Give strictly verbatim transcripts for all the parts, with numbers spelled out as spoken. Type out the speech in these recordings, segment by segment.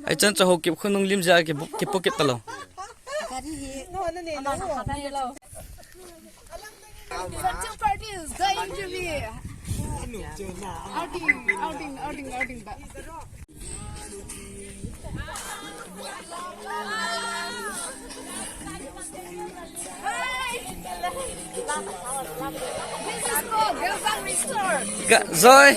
Ai chan cha ho kip khunung lim ja ki, ki pocket talo. Such a party is going to be outing, outing, outing, outing, but Ga-, Joy.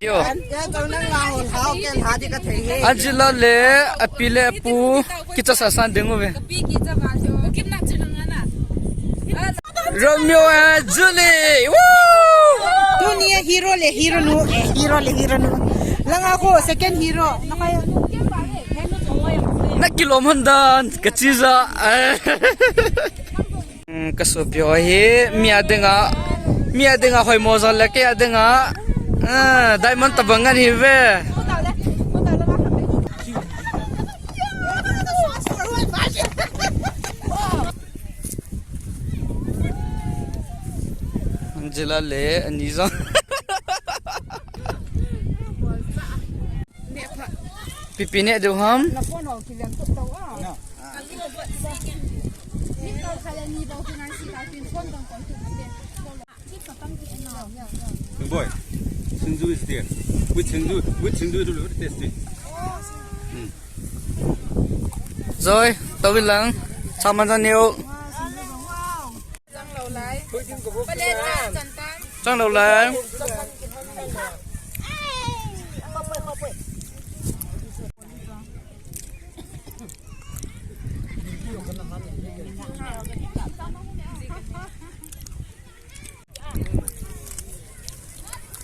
Yo. Ajila le api le apu kicha sa san ding uve. Romeo and Julie. Woo! Tuni hero le hero nu, eh, hero le hero nu. Langa ko second hero. Nakilom hon dan, kachi ja. Hmm, ka sopi ho hi, mi a dinga, mi a dinga hoimo jong le kei a dinga, ah, diamond tabang ngan hi ve. Angela le, ani jong. Pipi ne deu ham. Boy, singju is there. With singju, with singju it will be very tasty. Hmm. Joy, tawin lang. Chaman jan neo. Chang lou lai.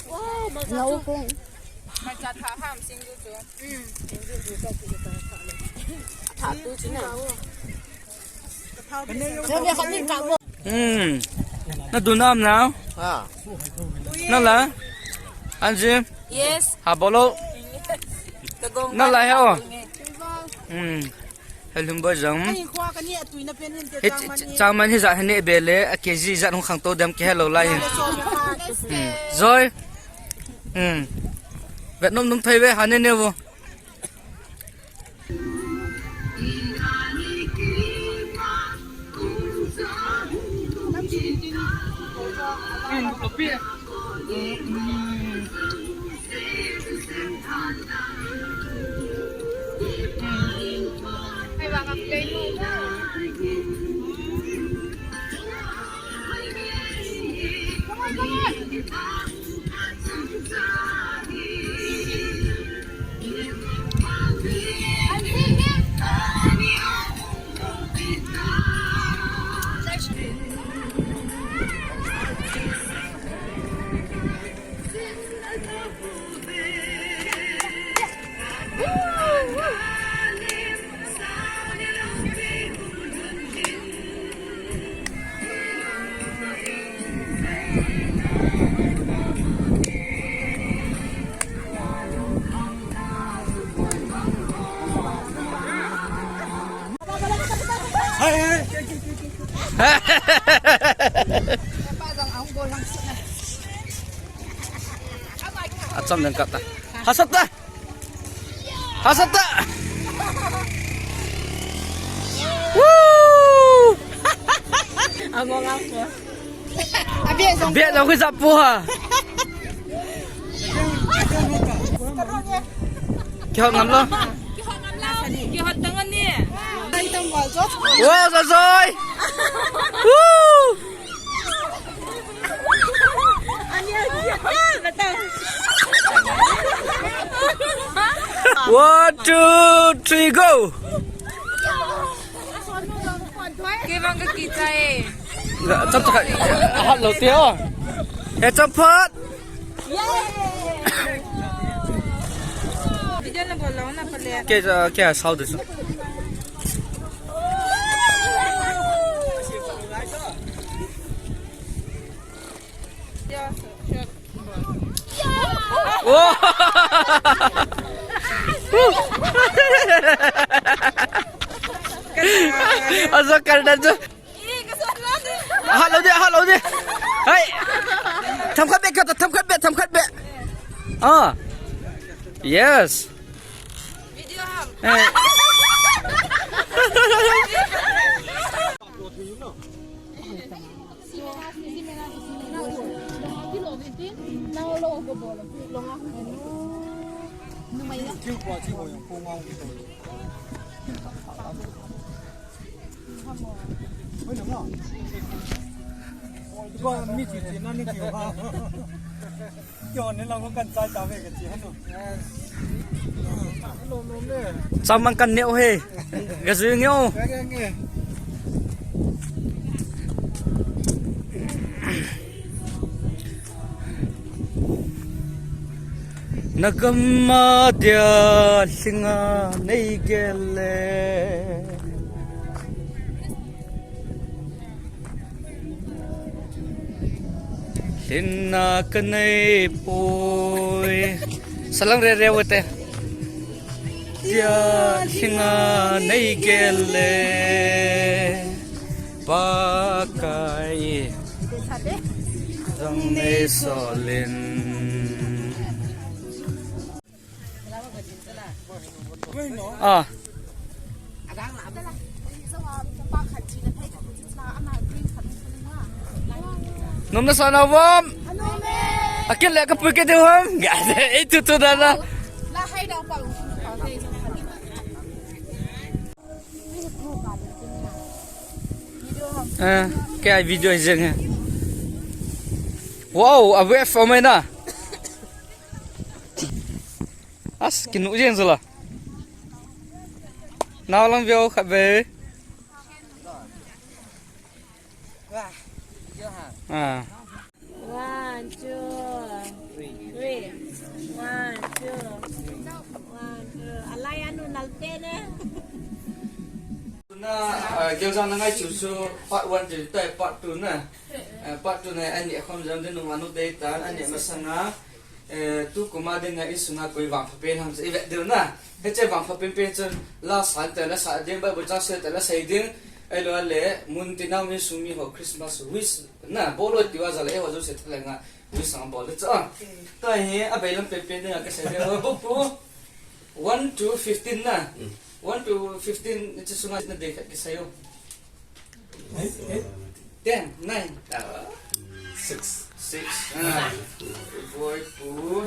Wow, malcha chu. Malcha tha ham singju chu. Mm. Tha tu chu na. Hmm. Na dun am na? Ha. Na la? Anji? Yes. Ha bolo. Ka gong na la he o. Hmm. Helum bo jong. Ai, khua ka ni a tui na pen hin te. He chang man hi. Ch-, ch-, chang man hi ja hene bele, a K G ja hung khang to dem ke hello lai hin. Hmm. Joy. Hmm. Vet nom nom thei ve ha ne ne vo. Acham dan kata. Hasat ta. Hasat ta. Woo! Amo nga po. Abia jong. Bia jong ko sa po ha. Kihot ngam lo. Kihot ngam lo. Kihot tangan ni. Ai tam wal jo. Wow, Zazoi. Woo! One, two, three, go. Kei vang ka kicha e. Chap chap. Hat lo te o. He chap phat. Video na bol lo na pale. Ke, ke sao de su. Oh. Asa kal dan tu. Hat lo de, hat lo de. Hai. Tham khat be, khat tham khat be, tham khat be. Ah. Yes. Video ham. Eh. Cham mang kan neo he. Ga zui ngeo. Na gam a dia lhinga nei gel le. Lhinna ka nei poi. Salang re re wate. Dia lhinga nei gel le. Pakai. Zang nei solin. Ah. Nom na sa na vom. Akil le ka pui ke de vom. Ga de, eh, tu tu da na. Eh, ke ai video jeng he. Wow, a wave amai na. As, kinu jeng zala. Nau lang veo khat ve. Ah. One, two, three. One, two. One, two. Alai anu nalpe ne. Na, ah, geljang na ngai chu chu part one chu tai part two na. Ah, part two na ani khom jam de nung anu dei tan ani masanga. Eh, tu kuma dinga insunga koi vangphapen ham, i vet diu na. Hiche vangphapen pen chun la san te la sa ding, Bible chang se te la sei ding. Ahilou le, mun tina insung mi ho Christmas wish na, bolo tiwa jale, eiho jouse thalenga wish ang bol chu. Tua hi abailam penpen dinga kasei diu, book pu one to fifteen na. Mm. One to fifteen, hiche sunga na dei khat kisei o. Eight, eight. Ten, nine. Ah. Six. Six. Ah. Boy, pu.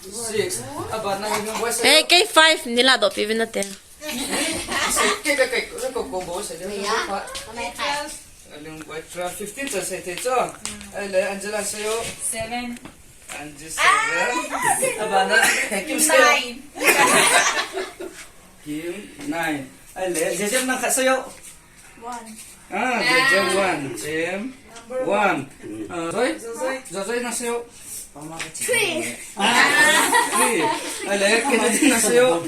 Six. Aba, nine, no, boy, hey, kei five, nila do pi vin na ten. Kei, kei, kei, ko, ko, ko, boy, sa, ya. Aling boy, twelve, fifteen, sa, sa, sa, so. Ahile, Angela, seiyo. Seven. Angie, seven. Aba, na, Kim, seiyo. Nine. Kim, nine. Ahile, Jejem, nang khat, seiyo. One. Ah, Jem, Jem one. Jem one. Ah, Joy? Joy. Joy, Joy, nang seiyo. Three. Ah, three. Ahile, Kennedy, nang seiyo.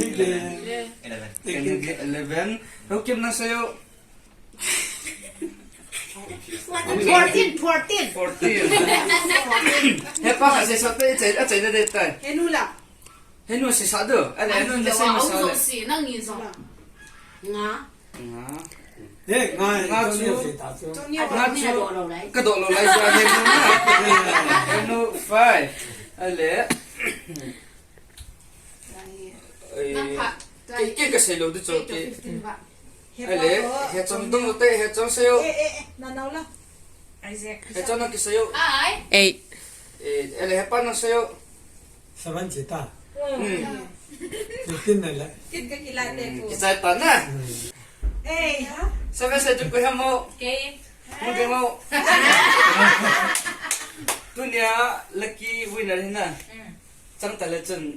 Eleven. Kennedy, eleven. Rokim, nang seiyo. Fourteen, fourteen. Fourteen. Hepa, kasei sa te, achai, achai na de tai. Henu la. Henu seisa do. Ahile, henu na sei masa le. Nang ni jong. Nga. Nga. Eh, nga, nga chu. Nga chu. Ka do lo lai chu, henu na. Henu five. Ahile. Eh, ke, ke kasei lo di chu ke. Ahile, he chong dong te, he chong seiyo. Eh, eh, eh, na nau la. Isaac. He chong na kiseiyo. Eight. Eh, ahile, hepa nang seiyo. Seven chita. Hmm. Fifteen na le. Kin ka kila te ko. Kisai ta na. Hmm. Eh. Seven sa tu ko hamo. Ke. Mo de mo. Tunia lucky winner hi na. Hmm. Chang ta le chun.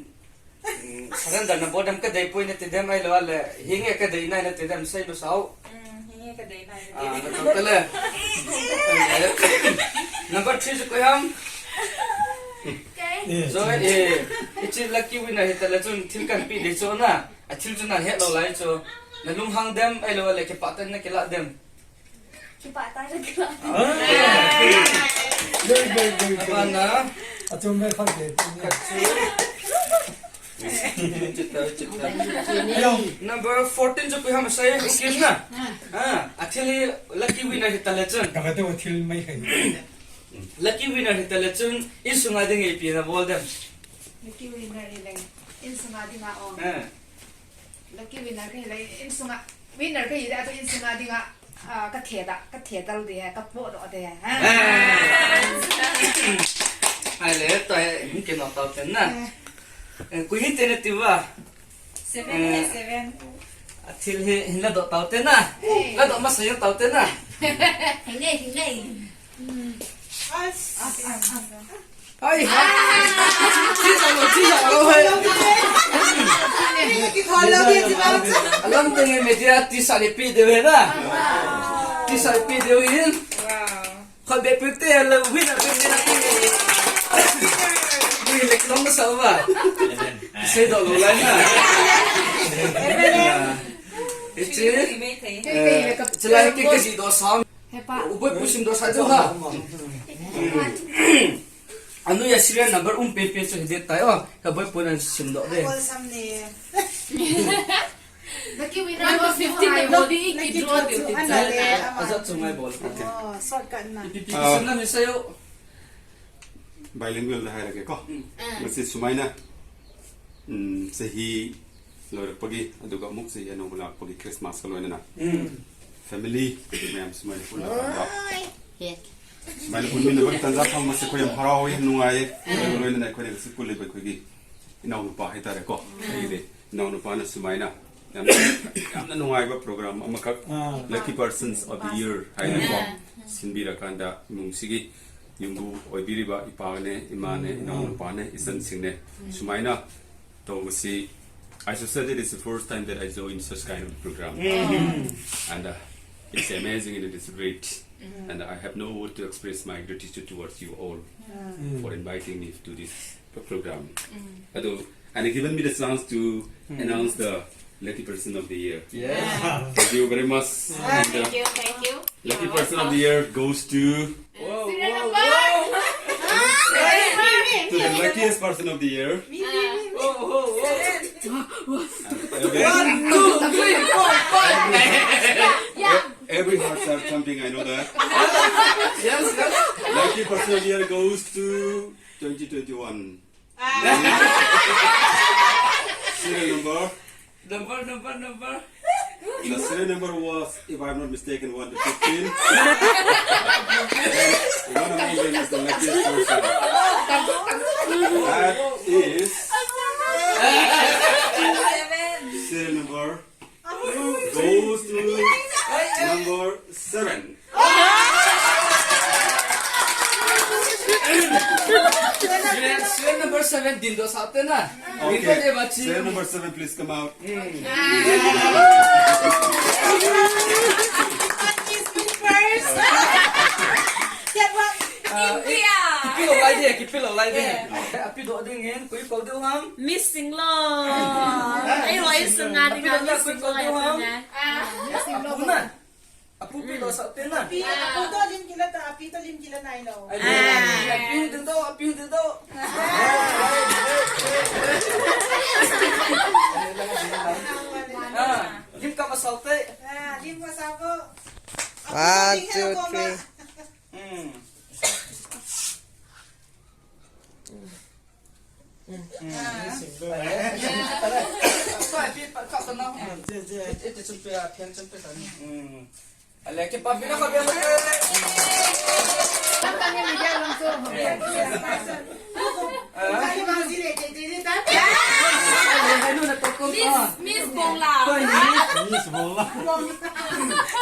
Hmm, surrender nabol dem, kadei poi nati dem, ahilou le, hinge kadei nai nati dem, sei masao. Hmm, hinge kadei nai nati dem. Ah, natoh tale. Number three chu koi ham? Kei. Eh, so, eh, hiche lucky winner hitale chun thil kahin pe ding chu na. Athil chu nahet lou lai chu. Nalunghang dem, ahilou le, kipah tah in nakilah dem. Kipah tah in nakilah. Ah. Very, very, very, very. Abana. Achom ve khat de. Khat chu. Chita, chita. Number fourteen chu koi ham sei, ukim na. Ah, athil hi lucky winner hitale chun. Kaka te athil mai khai. Lucky winner hitale chun, insunga ding ipi nabol dem. Lucky winner hileng, insunga dinga o. Ah. Lucky winner kahi le, insunga, winner kahi le, atu insunga dinga, ah, katheda, kathedal de, kapodoh de. Ah. Ahile, tua hi, hung kino tau ten na. Eh. Eh, koi hinte nati uva? Seven, eh, seven. Athil hi, hin ladoh tau ten na. Eh. Ladoh masa jeng tau ten na. Hinge, hinge. Ai, ha. Chi, chi sa lo, chi sa lo, hai. Alam teng e media tisa le pe deu he na. Tisa le pe deu hin. Wow. Khat be pe te la win a pe na pe. Win le kilom sa uva. Seidoh lou lai na. Hiche. Eh, chulai ke ke ji do sa. Hepa. U Boipu simdoh sah diu ha. Anoiya serial number um penpen chu hiding tai o. Ka Boipu nan simdoh ve. Lucky winner number fifteen, lucky draw diu ti chu. Ajat chu ngai bol. Oh, shortcut na. Ipi pi sim na mi sayo. Bilingual da hairage ko. Hmm. Ah. Masi sumaina. Hmm, sahi loirakpagi, aduga amuk sahi anung lakpagi Christmas kaloinana. Hmm. Family, mayam sumaina pun la. Oi. Sumaina pun min na bagi tanja thang masi ko yam harau, yam nungai. Hmm. Loinana ko ne si pule ba ko gi. Inao nupa hitare ko. Hmm. Ai de. Inao nupa na sumaina. Yamna, yamna nungaiba program amakhak, ah, Lucky Persons of the Year haina ko. Ah. Sinbira kanda imung sigi, yumbu oibiriba ipa ne, ima ne, mm, inao nupa ne, isan sing ne. Mm. Sumaina, to si, I should say that it's the first time that I join such kind of program. Mm. And, uh, it's amazing and it is great. Mm. And I have no word to express my gratitude towards you all, mm, for inviting me to this program. Mm. Ado, and given me the chance to, hmm, announce the lucky person of the year. Yeah. Thank you very much. Ah, and, uh, thank you, thank you. Lucky person of the year goes to, whoa, whoa, whoa, to the luckiest person of the year. Me, me, me, me. Whoa, whoa, whoa. Every, one, two, three, four, five. Yeah, yeah. Every heart start jumping, I know that. Yes, yes. Lucky person of the year goes to twenty twenty-one. Ah. Serial number. Number, number, number. The serial number was, if I'm not mistaken, one to fifteen. And one among them is the luckiest person. That is serial number goes to number seven. Serial, serial number seven, dingdoh sah ute na. Okay. Serial number seven, please come out. Hmm. Ah, eh, kipilou lai ding, kipilou lai ding. Eh, apedoh ding in, koi kou diu ham? Missing lo. Ah, ei ho, missing lo. Ei sunga ding a, apedoh na, missing lo, koi kou diu ham? Ah, missing lo. Apu na. Apu pedoh sah ute na. Api, apu toh lim kila ta, api toh lim kila nailou. Ai, ah, api ding toh, api ding toh. Ah, lim kap asah ute. Ah, lim kap asah ko. One, two, three. Hmm. Hmm. Hmm. Ale, kipah pina khat bia. Ah. Miss, Miss Bongla. Miss Bongla.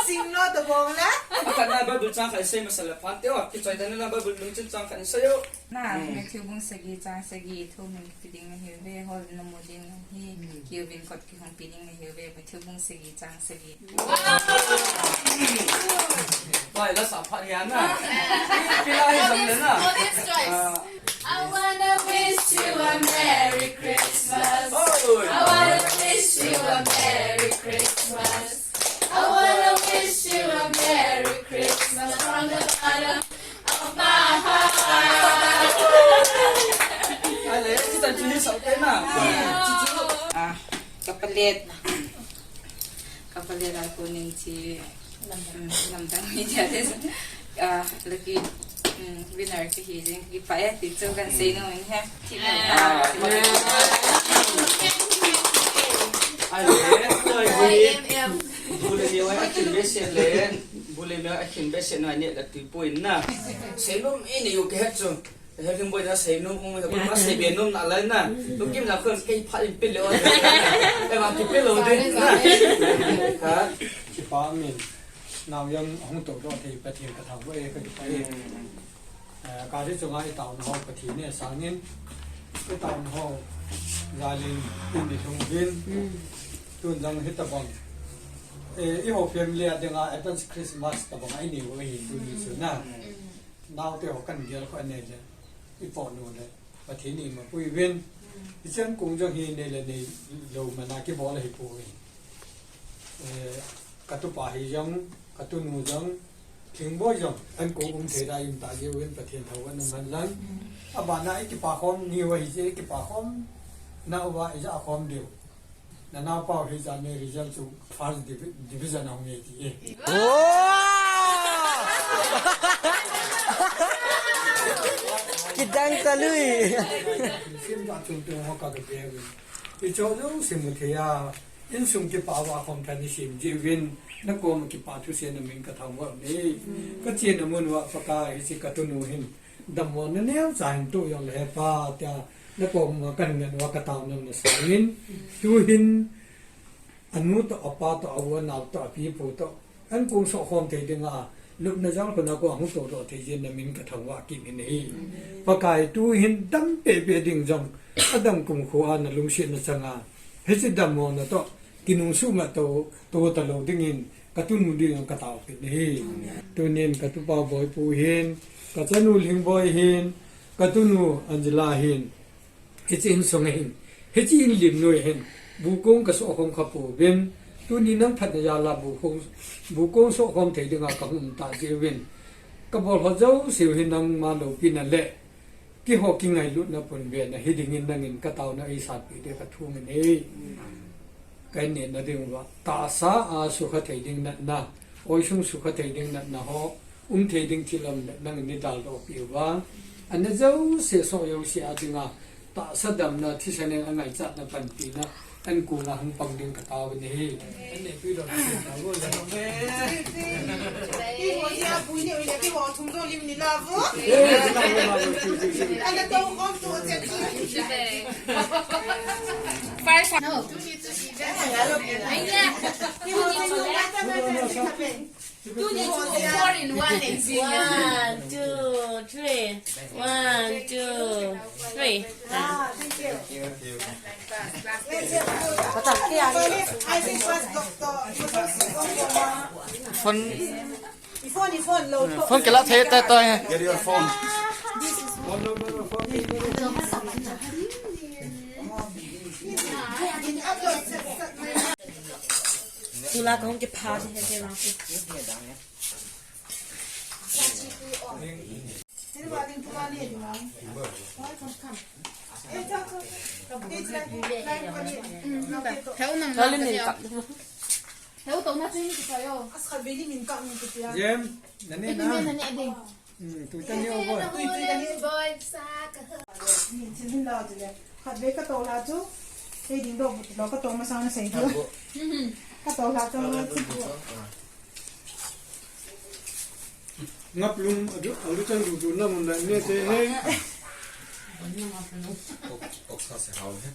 Singno to Bongla. Akhatna Bible chang khat isei masa le phan te o. Kichoi tana Bible lungchin chang khat isei o. Na, Matthew bung sagi chang sagi, thu min kipe ding nahiuve, hol namu ding nahi, kiuvin kot kihong pe ding nahiuve, Matthew bung sagi chang sagi. Bai, la sa phat hia na. Kila hi jong le na. Audience choice. Ah. I wanna wish you a Merry Christmas. Oi. I wanna wish you a Merry Christmas. I wanna wish you a Merry Christmas from the bottom of my heart. Ale, kita tu ni sa pena. Ah, kapalet. Kapalet a kuning chi, mm, namdang media te, ah, lucky, mm, winner kahi jing, kipah e, ti chu kahin sei nom in he. Thi nom ta. Ai le, ai le. Bule mi wa akin bese le, bule mi wa akin bese na ne la tu poi na. Sei nom e ne yo ke het chu. He Lhingboi na sei nom, um, he pa sei be nom na lai na. Tu kim na khun kei pha in pe le o. E ma ki pe lo de na. Ka. Kipa min. Nau yang hung to do te Pathen ka thau e ka kipa e. Eh, ka ri chunga i tao na ho Pathen ne sangin. I tao na ho. Jalin in ni thung vin. Tun jang hi ta bang. Eh, i ho family a dinga advance Christmas ta bang ai ni wo hi tu ni chu na. Naote ho kan gel kho anei le, i po nu le, Pathen in eima pui uvin. I chan kung jong hi nei le nei lou mana kibol ahi poi. Eh, ka tupa hi jong, ka tunu jong, Lhingboi jong, an kong um thei da im ta jeh uvin Pathen thou an um hen lang. Abana i kipa khom ni uva hi je, i kipa khom na uva i ja khom diu. Na naopa hi jani result chu first divi-, division a hung e ti e. Oh! Kidang talui. Sim ba chung tung ho ka ke be. I cho lo sim thei a. Insung kipa va khom than i sim ji vin. Na kom kipa thusim na min ka thang va ni. Ka chena mun uva Pakai hi si ka tunu hin. Dammo na neo cha hin tu jong le he pa tia na kom uva kan ngen uva ka tao nom na sa in. Tu hin anu to apa to avu nau to api pu to an kong so khom thei dinga lupna jang ko na ko hung to to thei jin na min ka thang va kim hin hi. Pakai tu hin dam pe pe ding jong adam kum khu a na lungsi na changa. He si dammo na to kinung su ma to to ta lo ding in ka tunu ding ka tao kit ni hi. Tunin ka tupa Boipu hin, ka chanu Lhingboi hin, ka tunu Angela hin, hichi insung hin, hichi in lim noi hin, bu kong ka so khom kha pu vin, tuni nang phat na jal a bu kong, bu kong so khom thei dinga ka hung ta ji vin, ka bol ho jo siu hin nangma lopi na le, Keiho kingailutna pun ve na hi dingin nangin ka taona ei satpi te ka thum in ei. Ka in nehna ding uva, tahsa a sukha thei ding natna, oisung sukha thei ding natna ho, um thei ding thil um le nangin nei daldoh pi uva. Ana jouse soh jouse a dinga, tahsa damna, thisan in a ngaichatna panpina, An kong a hung pang ding ka tao ni hi. An ne pui don. Keiho hi a pui ni, ui le keiho thum jo lim ni la vo. Ana to khom to che. First. No. Keiho thum jo lim ni la vo. Two, two, four in one and zero. One, two, three. One, two, three. Ah, thank you. Phone. Phone, phone, low. Phone kila thei tai tai. Get your phone. This is one. Tula kahung kipha di he ke lang. Jem, nani na. Hmm, tu tani o boy. Khat ve ka to la chu. Hei ding do bu lo ka to ma sang na sei do. Ka to la to ma chu bu. Ngap lum adu, alu chang du du na mun la ne te he. Ok, ok sa se hao he.